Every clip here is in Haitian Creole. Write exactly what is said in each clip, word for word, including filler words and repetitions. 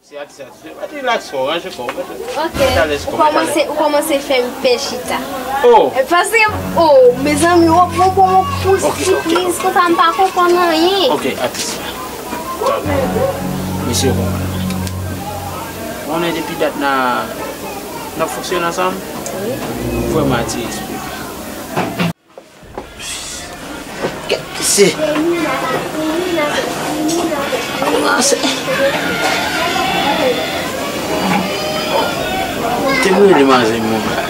Se atis, atis. Mete rilaks kò w, ranje kò w. Ok. Mete alèz kò w, mete alèz. Ou kòmanse, ou kòmanse fè m pè chita. Oh! E paske, oh, mezanmi, w ap pran pou yon kou sipriz konsa, m pa konprann anyen. Ok, atis la. Tande. Mesye yo konprann. Konnen depi dat n a, n ap fonksyone ansanm. Wi. Vrèman atire espri m. Kèt mesye. Avanse. Te m rele manzè m la.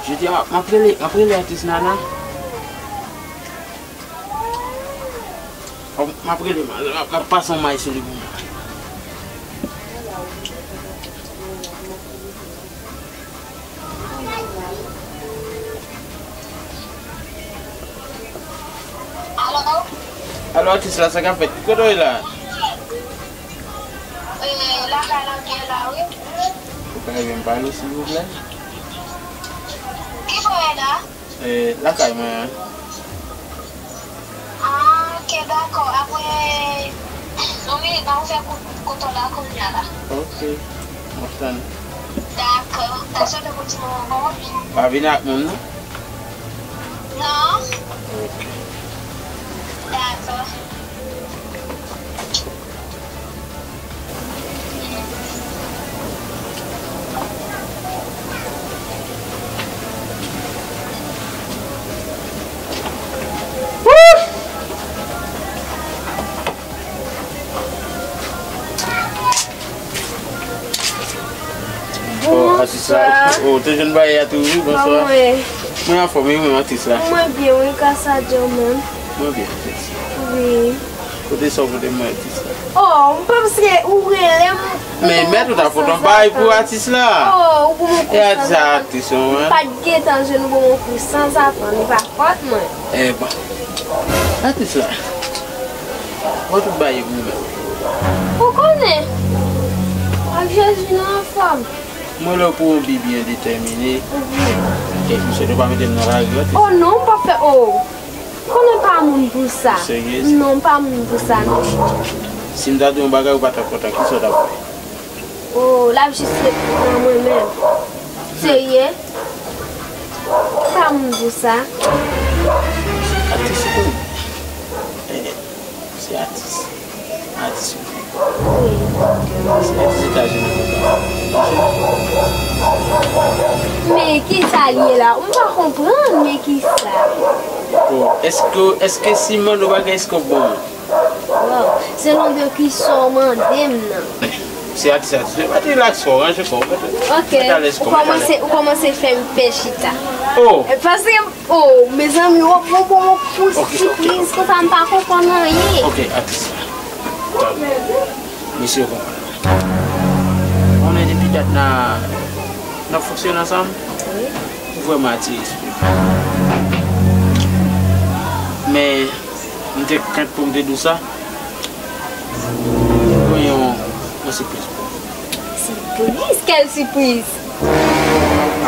Jodi a, m ap rele, m ap rele atis Nana. M ap rele, m ap, m ap pase yon may sou li pou mwen. Alo? Alo, atis la, sa k ap fèt? Kote w ye la? E, lakay la m ye la, wi. Ou ka ede m pale, silvouplè? Ki bò w ye la? E, lakay mwen an. Ah, ok, dakò. Apre, wi, n a ouvè kou-, kouto la kounye a la. Ok. M ap tann. Dakò. N ap swete pou ti moman. Pa vini ak moun, non? Non. Ok. Dakò. Oh, atis la. Bonswa. Oh, te jwenn bagay a tou, wi, bonswa. Kòman w ye? Mwen anfòm, wi, mwen atis la. Mwen byen, wi, gras a Dye, ou menm? Mwen byen, atis. Wi. Kote sa w pote mwen atis la? Oh, m panse ou rele m. Men mèt ou ta pote yon bagay pou atis la. Oh, ou pou mwen konsa. E atis la, atis, wi. M pa t gentan jwenn ou pou mwen konsa, sa pran, li pa fòt mwen. E bon. Atis la. Mwen tout bagay pou mwen. Ou konnen. Ak Jezi nou anfòm. Mwen la pou yon bi byen detèmine. Mhm. E m swete w pa mete m nan lari, atis. Oh non, m p ap fè, oh. Konnen pa moun pou sa. Serye? Non, pa moun pou sa, non. Si m ta di w yon bagay, ou pa t ap kontan, kisa w t ap fè? Oh, l ap jis ret nan mwen menm. Serye? Pa moun pou sa. Atis ou konnen? Eh, se atis. Atis ou konnen? Wi. Se atis Etazini ou konnen? Men kisa l ye la? M pa konprann, men kisa? Bon, èske, èske si m mande w bagay, èske w ban mwen? Waw, selon de kisa w mande m nan. Se atis, atis. Mete rilaks kò w, ranje kò w. Ok, ou kòmanse, ou kòmanse fè m pè chita. Oh! E paske, oh, mezanmi, w ap pran pou yon kou sipriz konsa, m pa konprann anyen. Ok, atis. Tande. Mesye yo konprann. Konnen depi dat n a, n ap fonksyone ansanm. Wi. Ou vrèman atire espri m. Men, m te krent pou m te di w sa. Mwen gen yon, yon sipriz pou ou. Sipriz? Kèl sipriz?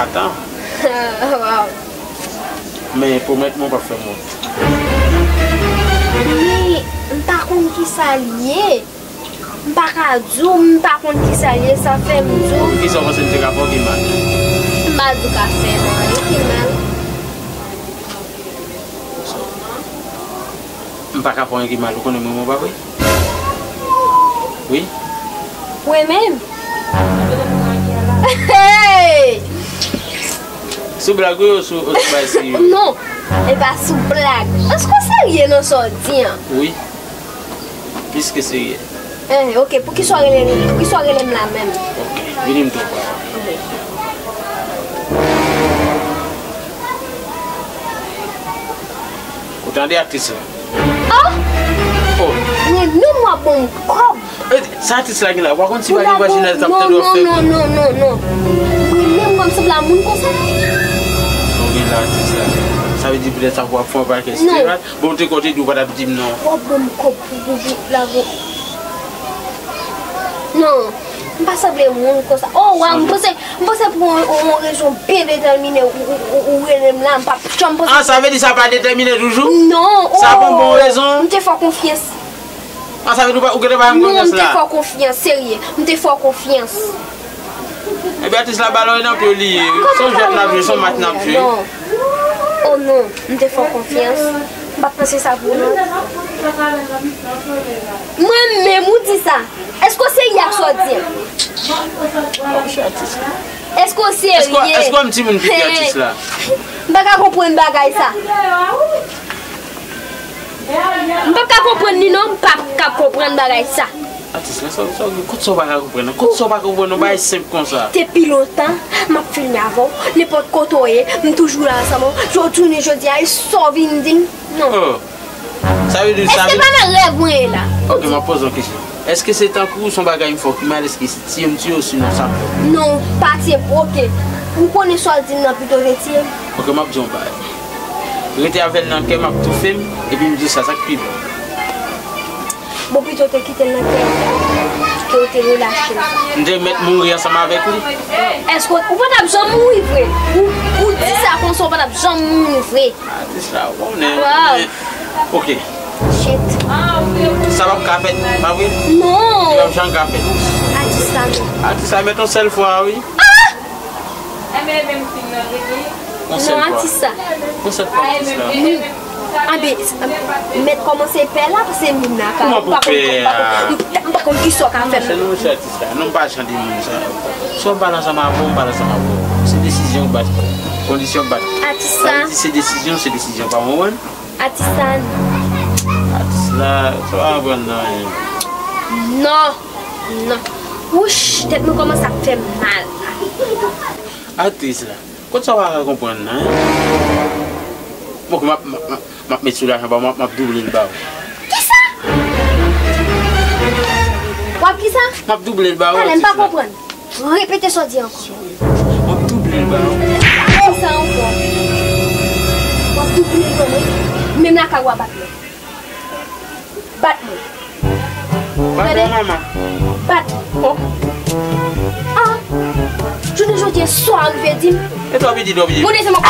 Atan. Waw. Men pwomèt mwen w p ap fè m wont. Men, m pa konn kisa l ye. M pa ka di w, m pa konn kisa l ye, sa fè m di w. Poukisa w panse m te ka fè w gen mal? M pa di w ka fè m anyen ki mal. M pa ka fè w anyen ki mal, ou konnen m renmen w, pa vre? Wi. Wi menm. Hey! Sou blag wi, ou sou, ou sou bagay serye? Non, e pa sou blag. Èske w serye nan sa w di an? Wi. Plis ke serye. Eh, ok, poukisa w rele, poukisa w rele m la menm? Ok, vini m tou. Ok. Ou tande aktris la? Ah! Oh! Men menm w ap ban m kòb. Eh, sa atis la gen la, w pa konn si pa gen vajinal k ap tande w ap fè. Non, non, non, non, non. Mwen menm, mwen sanble a moun konsa. Sa w gen la, atis la. Sa vle di poutèt sa pou w ap fè yon pakèt esteroid? Bon, te konn te di w pa t ap di m non. W ap ban m kòb pou, pou, pou, la, pou. Non. M pa sanble moun konsa. Oh, waw, m panse, m panse pou yon, yon rezon byen detèmine ou, ou, ou, ou rele m la, m pa janm panse. Ah, sa vle di sa pa detèmine toujou? Non, oh. Sa pa yon bon rezon? M te fè w konfyans. Ah, sa vle di ou pa, ou gentan pa fè m konfyans la? Non, m te fè w konfyans, serye. M te fè w konfyans. Ebyen, atis la, balon nan pye li ye. Se yon jwèt n ap jwe, se yon match n ap jwe. Non. Oh non, m te fè w konfyans. M pa t panse sa pou ou, non. Mwen menm, ou di sa. Èske w serye ak sa w di an? Èske w serye? Èske w, èske w wè m timoun piti atis la? M pa ka konprann bagay sa. M p ap ka konprann li non, m p ap ka konprann bagay sa. Atis la, sa, sa, kot sa w pa ka konprann nan? Kot sa w pa ka konprann nan? Bagay senp konsa. Depi lontan, m ap filme avè w. Nenpòt kote w ye, m toujou la ansanm ou. Jodi, jounen jodi a, e sa w vin di m? Non. Oh. Sa vle di, sa vle. Èske pa nan rèv mwen ye la? Ok, m ap poze yon kesyon. Èske se tankou se yon bagay m fè w ki mal, èske se tiye m tiye w, sinon sa m fè? Non, pa tiye m, ok. Ou konnen sa w di m nan, pito w te tiye m. Ok, m ap di yon bagay. Rete avè l nan kè m, ap toufe m, epi m di w sa, sa k pi bon. Bon, pito w te kite l nan kè w, ke w te relache l. M te mèt mouri ansanm avèk li. Èske w, ou pa t ap janm mouri vre? Ou, ou di sa konsa, ou pa t ap janm mouri vre. Atis la, ou konnen. Waw. Ok. Shit. Sa p ap ka fèt, pa vre? Non. Li p ap janm ka fèt. Atis la, non. Atis la, mèt yon sèl fwa, wi. Ah! Yon sèl fwa. Non, atis sa. Yon sèl fwa, atis la. Wi. Anben, mèt kòmanse pè la, paske moun nan ka. Kòman pou pè a? M pa konn kisa w ka fè m. Se nou, mesye atis la. Non, m pa jan de moun sa. Swa m pale ansanm avè w, m pale ansanm avè w. Se desizyon w bat. Kondisyon w bat. Atis sa. Sa vle di se desizyon, se desizyon pa w konprann? Atis sa. Atis la, sa pa konprann nan. Non, non. Wouch, tèt mwen kòmanse ap fè m mal. Atis la. Kot sa w pa ka konprann nan, en? Bon, m ap, m ap, m ap, m ap met sou lajan ba w, m ap, m ap double l ba w. Kisa? W ap kisa? M ap double l ba w. Talè, m pa konprann. Repete sa w di ankò. M ap double l ba w. Pa di sa ankò. W ap double l ban mwen. Menm lakay ou a bat mwen. Bat mwen. Bat mwen, manman. Bat mwen. Oh. Ah. Jounen jodi a, sa w rive di m? E twò piti, twò piti. Moun se mwen.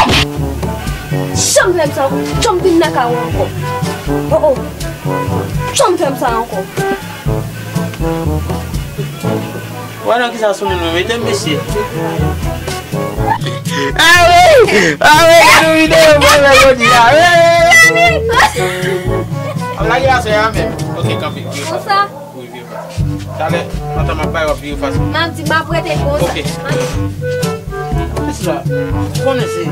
Janm fè m sa ankò. Janm vin nan kay ou ankò. Oh, oh. Janm fè m sa ankò. Wè nan kisa sou moun mwen mete m, mesye. Ah wi! Ah wi, gade yon videyo mwen fè jodi a. Wi, wi, wi. Ap lage aswè a menm. Ok, kanpe. Vire fas. Wi, vire fas. Talè, pantan m ap bay, w ap vire fas. M ap di, m ap rete konsa. Ok. Atis la, ou konnen se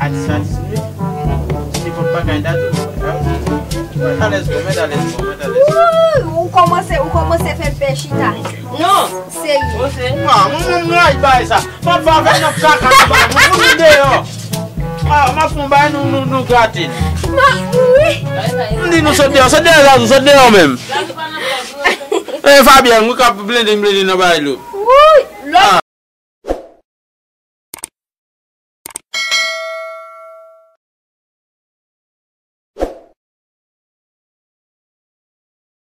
Atis, atis, wi. Se nenpòt bagay, dat ou. Mèt alèz, bon, mèt alèz, bon, mèt alèz. Wouy, ou kòmanse, ou kòmanse fè m pè chita. Non. Serye. Ah, mwen, mwen, mwen, ay, bay sa. M ap fè avèk nan kaka, nou bay. Nou fout nou deyò. Ah, m ap fè yon bay, nou, nou, nou grate. M di nou sot deyò, sot deyò, Zazou, sot deyò menm. Eh, Fabian, mwen k ap blende, blende nan bay lou.